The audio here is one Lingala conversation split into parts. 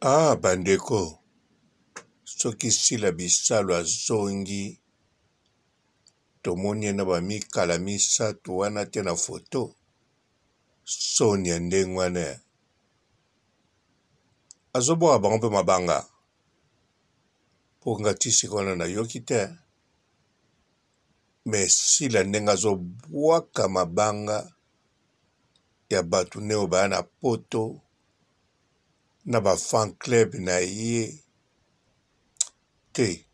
Ah ba ndeko soki Sila Bisalu azongi tomoni ye na ba mikala misatu wana te na photo soni ya ndenge wana azobwaka bango mpe mabanga mpo nga ti sikoyo wana nayoki te mais Sila ndenge azobwaka mabanga ya bato nde oyo baya na poto na ba fan club na ye te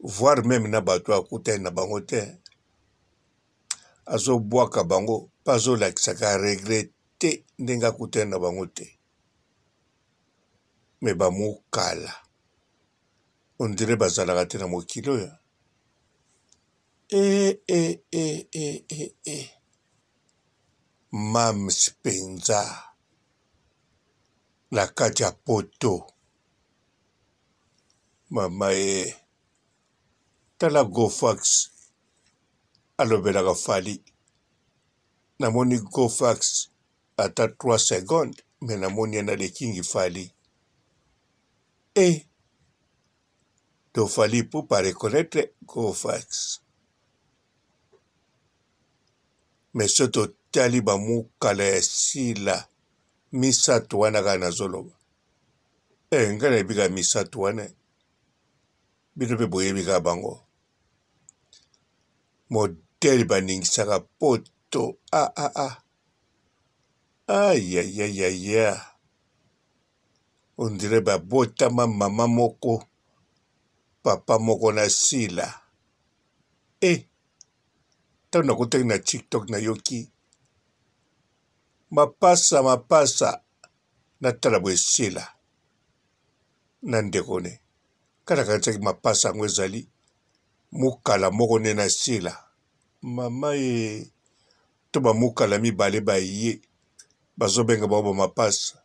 voir meme na bato akutani na bango te azobwaka bango mpe azolakisaka regrete ndenge akutani na bango te me bamokala ondire bazalaka te na mokili oyo e e e e e e Mam's penza na kati ya poto mama ee tala gofax alobelaka Fally namoni gofax ata 3 seconde me namoni ye na le king Fally e eh, to Fally Ipupa reconnaitre gofax Mais soki totali ba mukala ya sila misatu wana kaka nazoloba eh ngai nayebi kaka misatu wana bino pe boyebi kaka bango modele baningisaka poto ah ah ah ayayayaya on dirait babotama mama moko papa moko na sila eh Ntango nakotaki na tiktok nayoki mapasa mapasa natala boye esila na ndeko ne kaka nakanisaki mapasa yango ezali mukala moko nde na sila mama ye to bamukala mibale baye bazobenga bango bamapasa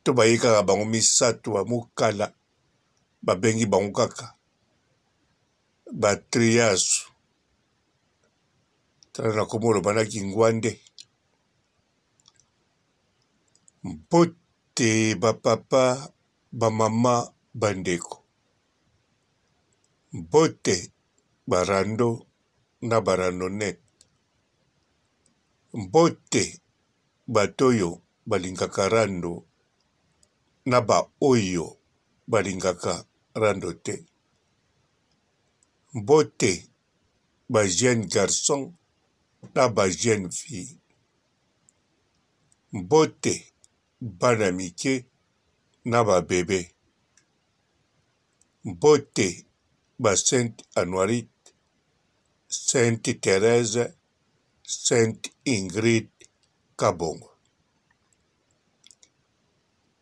to baye kaka bango misato bamukala babengi bango kaka ba triasu tala nakoma oloba na kingwande mbote ba papa ba mama ba ndeko mbote ba rando na ba randonnette mbote bato oyo balingaka rando na ba oyo balingaka rando te. Mbote ba jeune garçon na ba jeune fille. Mbote bana mike na ba bebe. Mbote ba sainte Anuarite, sainte Therèse, sainte Ingrid Kabongo.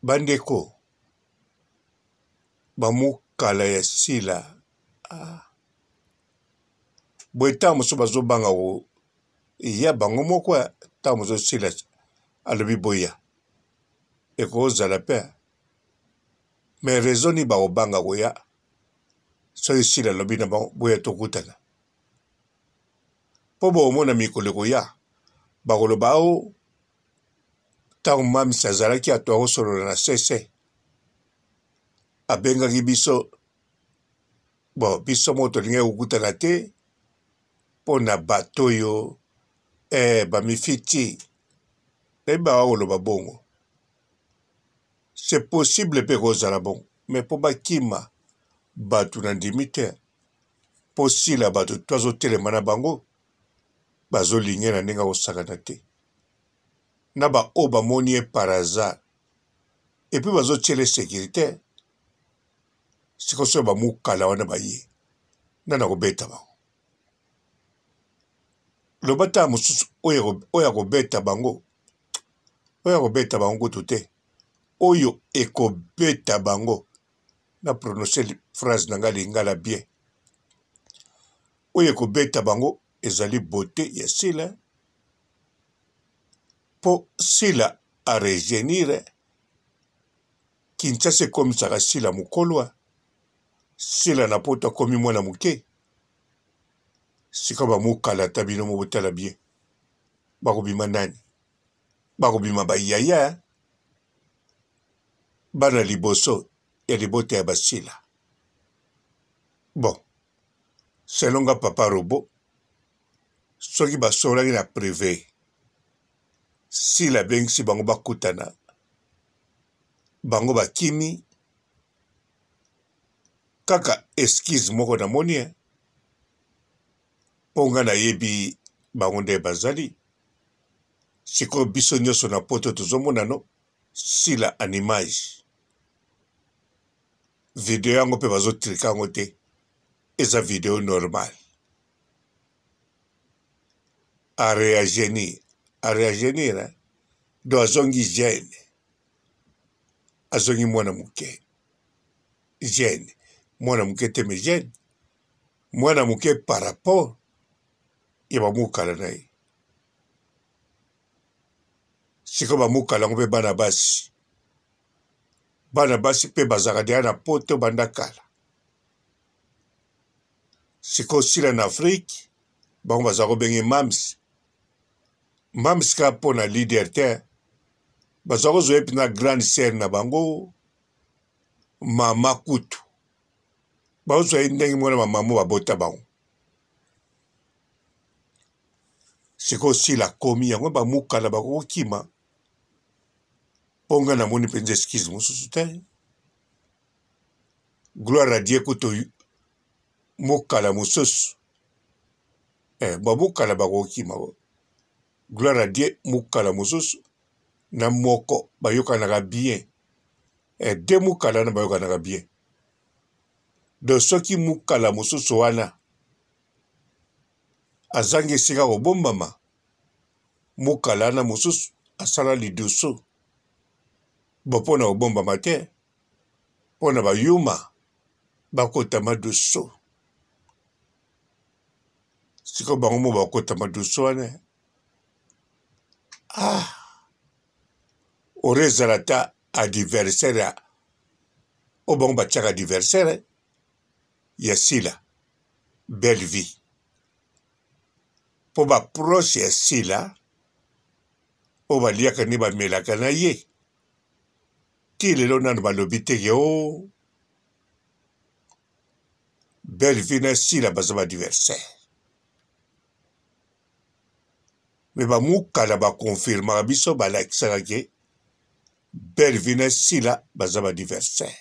Bandeko ba mukala ya sila ah. Boye ntango mosusu bazobanga koya bango moko ntango mosusu sila alobi boya ekozala mpe mais raison nini bakobanga koya soki sila alobi na bango boya tokutana mpo bokomona mikolo ekoya bakoloba o oh, ntango mamisi azalaki ato akosolola na sese abengaki biso bon biso moko tolingaki kokutana te mpo na bato oyo eh, bamifiti nayebi baka koloba bongo c'est possible mpe kozala bongo mais mpo bakima bato na ndimi te mpo sila bato to azotelema na bango bazolinge na ndenge akosakana te na baoyo bamoni ye par hasard epuis bazotiela ye securite sikoyo soki bamukala wana baye nani akobeta bango loba ta mosusu oyo akobeta bango oyo akobeta bango kutu te oyo ekobeta bango na prononce phrase na ngai lingala bien oyo ekobeta bango ezali beaute ya sila mpo sila a rejeunir Kinshasa ekomisaka Sila mokolo Sila na poto akomi mwana moke sika bamokala ata bino mo botala bien bakobima nani bakobima bayaya. Bana liboso ya libota ya basila. Bon, selon nga papa robot, soki basololaki na prive, Sila abengisi bango bakutana, bango bakimi kaka excuse moko namoni eh, mpo nga nayebi bango nde bazali sikoyo biso nyonso na poto tozomona no Sila en image video yango pe bazo trique yango te eza video normal a reagenir a reagenir hein donc azongi jeune azongi mwana moke jeune mwana moke te mais jeune mwana moke par rapport ya bamukala na ye Sikoyo ba mukala yango pe bana basi, bana basi pe bazalaka deja na poto banda kala. Sikoyo sila na Afrique bango baza kobenge mams mams kaka mpo na leader te, baza kozwa ye mpenza grande sœur na bango mama kutu bazwa ye ndenge moko na bamama babota bango. Sikoyo sila akomi yango ba mukala bakokima mpo nga namoni mpenza excuse mosusu te. Gloire à Dieu kutu mukala mosusu eh, ba mukala bakokima gloire à Dieu mukala mosusu na moko bayokanaka bien eh, de mukala na bayokanaka bien donc soki mukala mosusu wana Azangi esika kobombama, mukala na mosusu asala lidusu bo mpo na kobombama te, mpo na bayuma bakota madusu. Sikoyo bango mo bakota madusu wana ah, ore ezala ata adversaire ya oyo bango batiaka adversaire ya Sila belle vie po ba proche ya Sila oyo baliaka nde bamelaka na ye ti lelo nanu balobi te ke o oh, belle vie na Sila baza ba adversaire me bamukala bakonfirmaka biso balakisaka ke belle vie na Sila baza ba adversaire.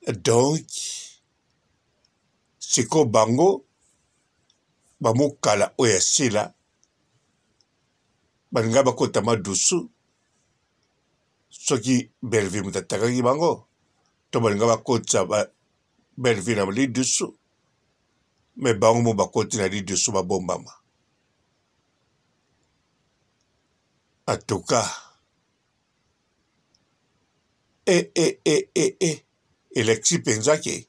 Donc sikoyo bango ba mukala oyo ya sila balinga bakota madusu soki Bellevue moto atakaki bango to balinga bakotisa ba Bellevue na lidusu me bango mo bakoti na lidusu babombama en tout cas E e e e e elakisi mpenza ke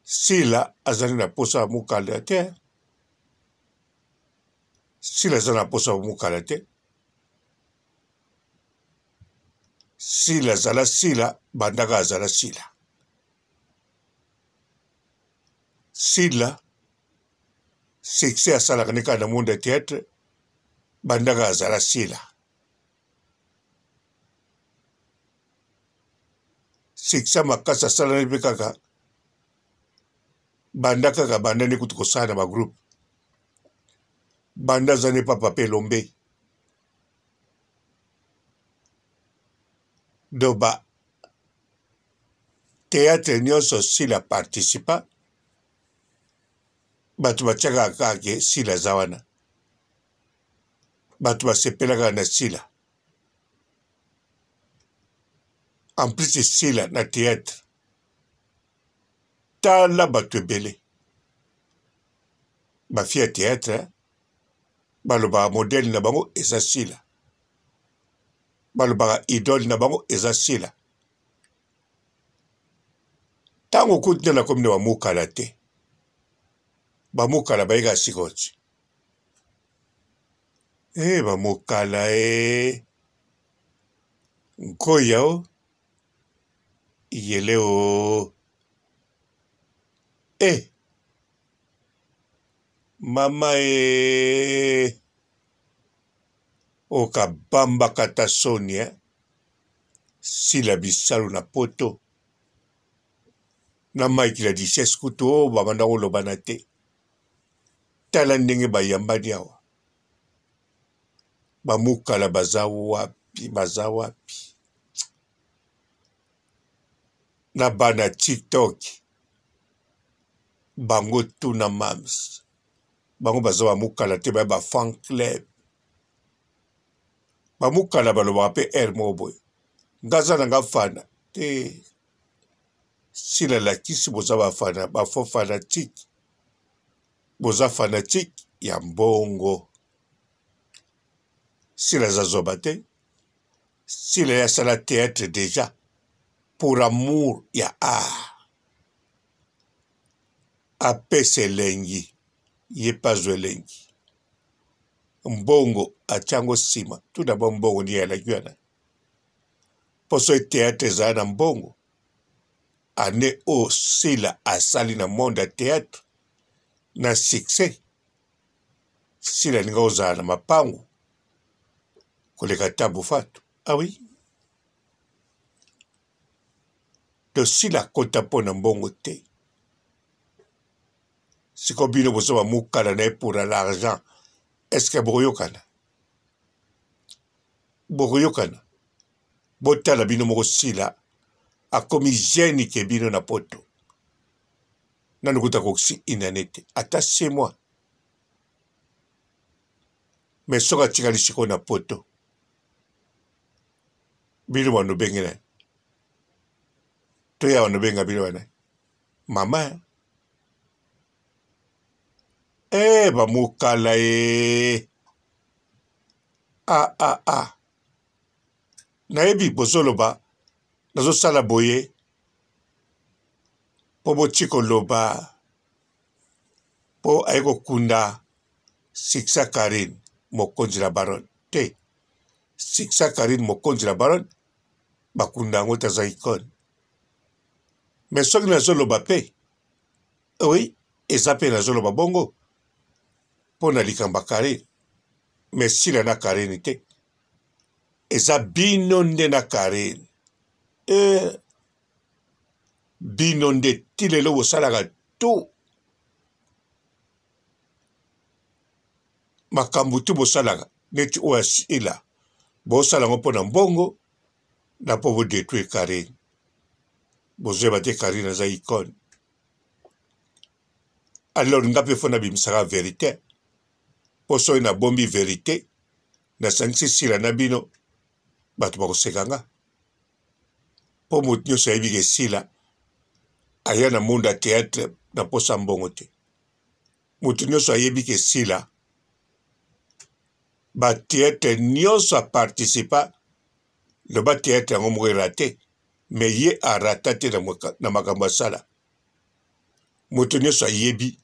Sila azali na mposa ya mokanda te. Sila aza na mposa ya mokanda te. Sila azala Sila bandaka azala Sila. Sila succès asalaka nde kaka na monde ya theatre bandaka azala Sila. Succès makasi asalani mpe kaka banda kaka banda nde kutu kosala na ba groupe banda aza nde papa pe elombe donc ba theatre nyonso sila participa bato batiaka kaka ke sila aza wana Bato basepelaka na Sila. En plus Sila na theatre tala bato ebele ba fille ya theatre balobaka modèle na bango eza Sila, balobaka idole na bango eza Sila. Ntango kutu nde nakomi na bamukala te, bamukala bayekaka sikoyo ti Eh ba mokala eh Nkoya oh Iyele oh Eh Mama eh. Oyo kabambaka ata soni eh? Sila bisalu na poto na Mike la duchesse kutu oyo babanda kolobana te. Tala ndenge bayambani awa. Bamukala baza wapi? Baza wapi? Na bana TikTok bango tuna mams bango baza bamukala te baya ba fan club bamukala balobaka mpe aire moko boye nga aza na nga fana te sila lakisi boza bafana bafo fanatique boza fanatique ya mbongo sila aza zoba te sila ye asala théâtre déjà pour amour ya art apesa elengi ye pe azwa elengi mbongo atia yango nsima tout d'abord mbongo nde eyalaki wana mpo soki théâtre ezala na mbongo année oyo sila asali na monde ya théâtre na succès sila alinga kozala na mapangu koleka tabu fatu ah oui Tosila akota mpo na mbongo te. Siko bino boza ba mukala na ye pour l'argent. Est ce que bokoyokana? Bokoyokana? Botala bino moko sila akomi jeune ke bino na poto. Nanu kutu akokisi une année te, ata 6 mois. Mais soki atikali sikoyo na poto bino bando benge nani toya bando benga bino bana mama eh bamokala e ah, ah, ah. Nayebi bozoloba nazosala boye mpo boti koloba mpo aye kokunda succès Carine mokonzi la baronne te. Succès Carine mokonzi la baronne bakunda yango te aza icone. Mais soki nazoloba mpe oui eza mpe nazoloba bongo mpo na likambo ya Carine mais sila na Carine te eza bino nde na Carine eh, bino nde ti lelo bosalaka tout makambo tu bosalaka neti oyo ya sila bosala yango mpo na mbongo na mpo bodetruire Carine bozoyeba te Carine aza icone alors nga mpe fo nabimisaka verite mpo soki nabombi verite nasangisi sila na bino bato bakoseka nga mpo moto nyonso ayebi ke sila aya na monde ya théâtre na mposa mbongo te moto nyonso ayebi ke sila ba théâtre nyonso aparticipa loba théâtre yango moko erate me ye arata te na makambo asala moto nyonso ayebi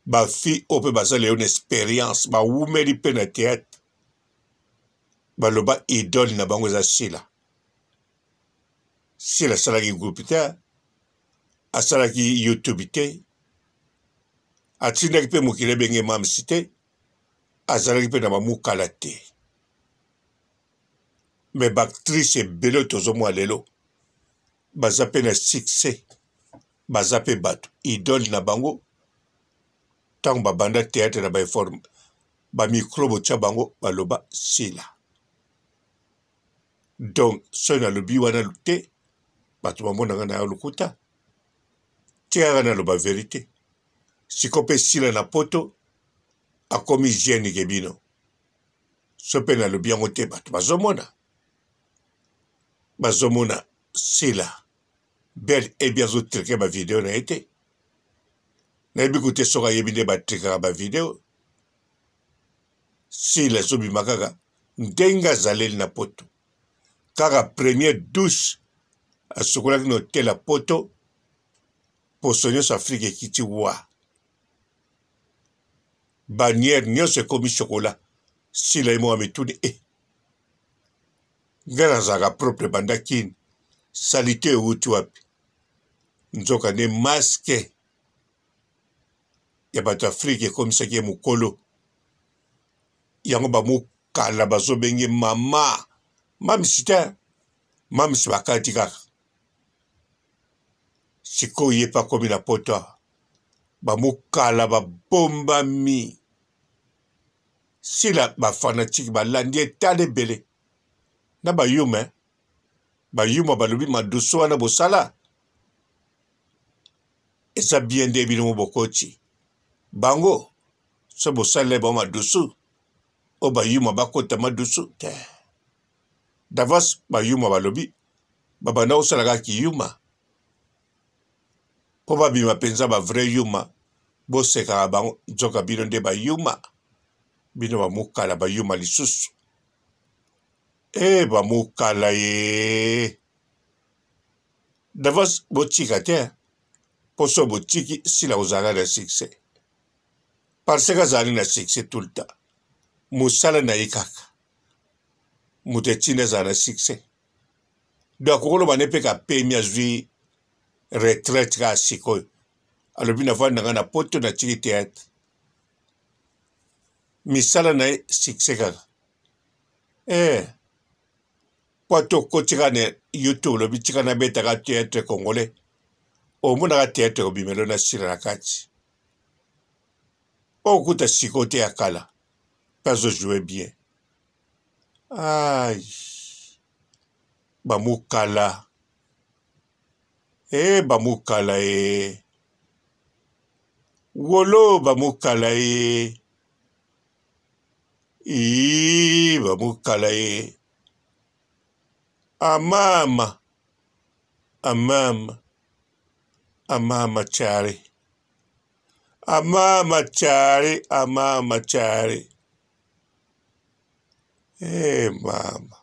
bafille oyo mpe baza lelo na experience bawumeli mpe na théâtre baloba idole na bango eza sila sila asalaki groupe te asalaki youtube te atindaki mpe mokili ebenge mamsi te azalaki mpe na bamukala te me baactrice ebele oyo tozomona lelo baza mpe na succès baza mpe bato idole na bango ntango babanda théâtre na bainforme bamicro botya bango baloba sila donc soki nalobi wana te bato bamonaka na yo lokuta tikaka naloba verite siko mpe sila na poto akomi jeune ke bino so mpe nalobi yango te bato bazomona bazomona sila bel ebi azotrike bavideo na ye te nayebi kute soki ayebi nde batrikaka bavideo Sila ezobima kaka ndenge azaleli na poto kaka première douche asukolaki na hotel ya poto poso nyonso afrika ekiti wa bannière nyonso ekomi chokola sila ye moko amituni e eh. ngai nazalaka propre banda kini salite ewuti wapi nzoka nde maske ya bato ya Afrika ekomisaki ye mokolo yango bamu. Bamukala bazobenge mama mamisi te mamisi bakati kaka sikoyo ye mpe akomi na poto awa bamukala babombami sila bafanatike balandi etala ebele na bayuma eh? Bayuma balobi madusu wana bosala eza bien nde bino bokoti bango so bosalela bango madusu oyo bayuma bakota madusu te d'avance bayuma balobi babanda kosala kaka kiyuma mpo babima mpenza ba vrai yuma bosekaka bango nzoka bino nde bayuma bino bamukala bayuma lisusu e bamukala ye d'avance botika te mpo so botiki sila kozalaka na succès parce que azali na succès tout le temps mosala na ye kaka moto etinda azala na succès donc akokoloba ne mpe kapemi azwi retraite kaka sikoyo alobi navandi na ngai na poto natiki théâtre misala na ye succès kaka eh po ata okoti kaka na youtube olobi tika nabetaka théâtre congolais omonaka théâtre kobimelo na sila na kati okuta sikoyo te ya kala mpe azojoue bien ai bamukala e bamukala e wolo bamukala e Ii bamukala ye amama amama amama chari amama chari amama chari eh mama.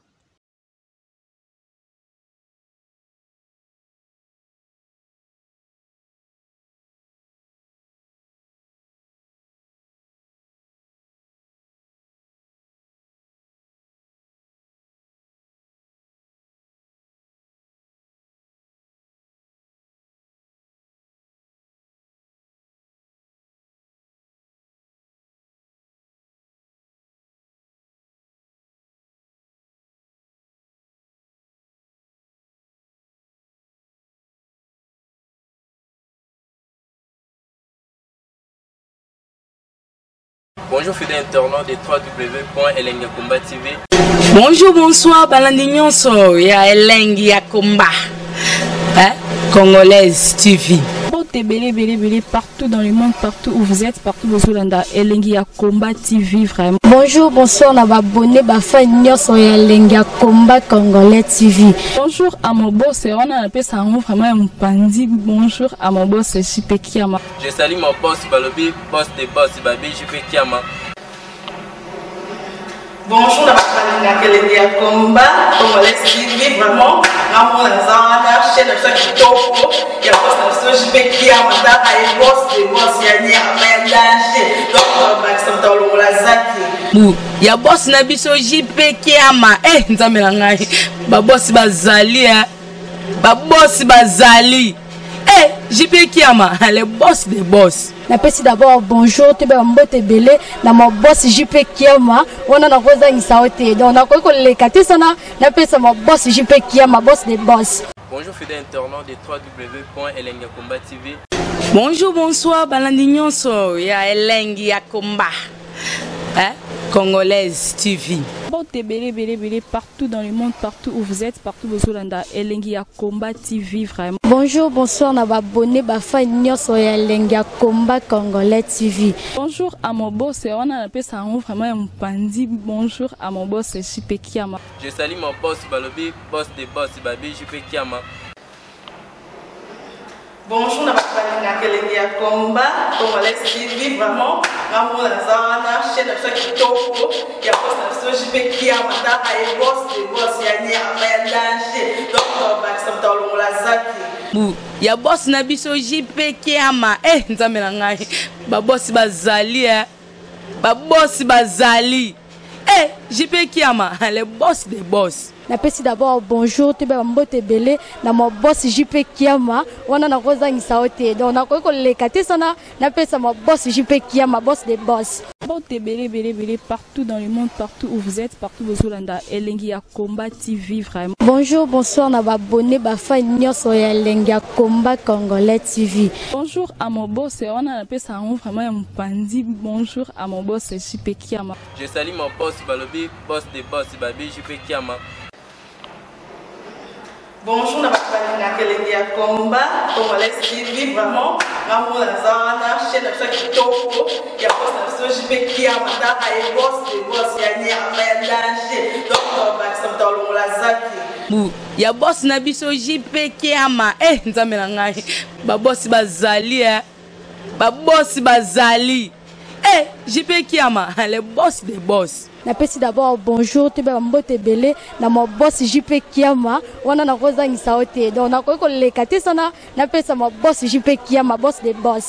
Bonjour fidèles internautes de www.elengakomba TV. Bonjour, bonsoir, balandi nyonso ya elengi ya komba. Hein? Congolaise TV. Mbote ebele ebele ebele partout dans le monde, partout où vous êtes, partout bozolanda elengi ya combat TV vraiment. Bonjour, bonsoir na ba abonné ba fan nyonso ya elengi ya combat congolais TV. Bonjour à mon boss, wana napesa yango vraiment ya mopanzi. Bonjour à mon boss JP Kiama. Je salue mon boss balobi boss de boss babi JP Kiama. Bonjour na bato balingaka elengi ya combat congolais TV vraiment ngamona naza wana chaîne na biso ya kitoko ya boss na biso JP Kiama tala ye boss de boss ya nyama ya danger donc bakisa moto alongola zaki bu ya boss na biso JP Kiama eh nzambe na ngai ba boss bazali eh ba boss bazali eh JP Kiama le boss des boss. Napesi d'abord bonjour toyeba ba mbote ebele na ma boss JP Kiama wana nakozangisa yo te donc nakoki koleka te sana napesa ma boss JP Kiama boss des boss. Bonjour fidèles internautes de www.elengakomba TV. Bonjour, bonsoir, balandi nyonso ya elengi ya komba. Hein? Congolaise TV. Mbote ebele ebele ebele partout dans le monde, partout où vous êtes, partout bozolanda elengi ya combat TV vraiment. Bonjour, bonsoir na ba abonné ba fan nyonso ya elengi ya combat congolais TV. Bonjour à mon boss, wana napesa yango vraiment ya mopanzi. Bonjour à mon boss JP Kiama. Je salue mon boss balobi boss de boss babi JP Kiama. Bonjour na bato balingaka elengi ya combat congolais TV vraiment ngamona naza wana chaîne na biso ya kitoko ya boss na biso JP Kiama tala ye boss de boss ya nyama ya danger donc bakisa moto alongola zaki bu ya boss na biso JP Kiama eh nzambe na ngai ba boss bazali eh ba boss bazali eh JP Kiama le boss des boss. Napesi d'abord bonjour toyeba ba mbote ebele na ma boss JP Kiama wana nakozangisa yo te donc nakoki koleka te sana napesa ma boss JP Kiama boss des boss. Mbote ebele ebele ebele partout dans le monde, partout où vous êtes, partout bozolanda Elengi ya Combat TV vraiment. Bonjour, bonsoir na ba abonné ba fan nyonso ya Elengi ya Combat Congolais TV. Bonjour à mon boss, wana napesa yango vraiment ya mopanzi. Bonjour à mon boss JP Kiama. Je salue mon boss balobi boss de boss babi JP Kiama. Bonjour na bato balingaka elengi ya combat congolais TV, vraiment nga moko naza wana, chaîne na biso ya kitoko ya boss na biso JP Kiama, taka ye boss de boss ya nyama ya danger, donc tobakisa moto alongola zaki bu ya boss na biso JP Kiama. Eh, nzambe na ngai, babosi bazali, eh babosi bazali, eh JP Kiama, le boss de boss. Napesi d'abord bonjour, toyeba mbote ebele na ma boss JP Kiama, wana nakozangisa yo te. Donc nakoki koleka te sana napesa ma boss JP Kiama, boss de boss.